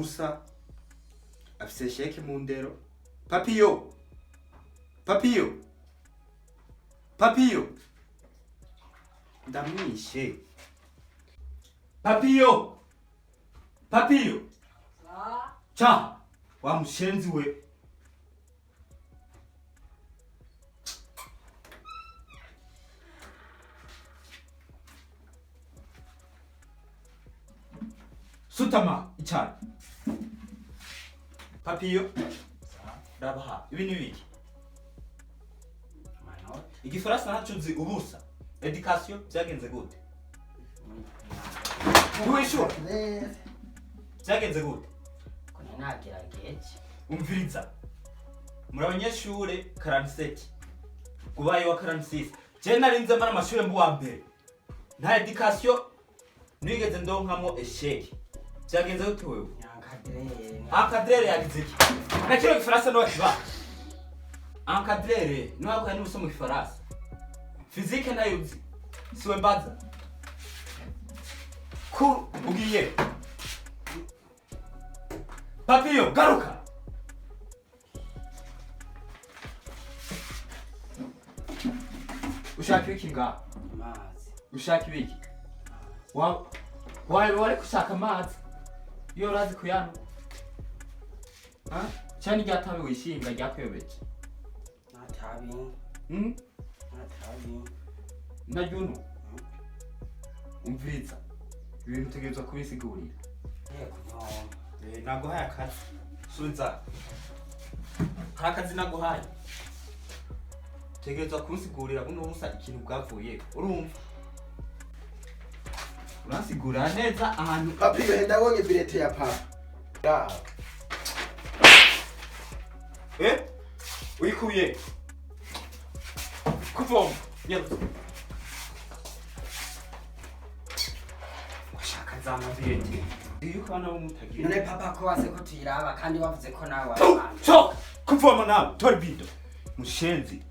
Ubusa afise échec mu ndero. Papiyo, Papiyo, Papiyo, ndamwishe. Papiyo, Papiyo, cha wa mushenzi we. Sutama icari. Papiyo, rabaha ibi ni biki? Amanota. Igifaransa ntaco uzi, ubusa. Éducation byagenze gute? Ntiwishura? Byagenze gute? Ko nagerageje. Umviriza, muri abanyeshure 47, ubaye wa 46. Je narinze mbara amashure mbu wa mbere, nta éducation nigeze ndonkamwo échec. Byagenze gute wewe? Encadreur. Encadreur yagize iki? Na kino gifaransa niwe kiba encadreur, niwe yaguhaye n'ubusa mu gifaransa. Physique nayo uzi, siwe mbaza ku ugiye. Papiyo, garuka. Ushaka ibiki ngaha? Amazi. Ushaka ibiki? Wa wari gushaka amazi iyo urazi kuyanywa? Ha? Cyane rya tabi wishinga ryakuyobeje? Natabi. Hmm? Natabi. Naryo umviriza, ibintu utegerezwa kubisigurira. Yego, kuvoma. Naguhaye akazi, subiza. Hari akazi naguhaye, utegerezwa kunsigurira buno busa ikintu bwavuye. Urumva, uransigurira neza ahantu. Papiyo, ndabonye bulletin ya papa. Raba. Eh, uyikuye kuvoma? Nyarutse, washaka za ma bulletin yuko abana bo mutagira. None papa, ko wase ko tuyiraba kandi wavuze ko nawe Tu, wabanje? Soka kuvoma nawe, tora ibido, mushenzi.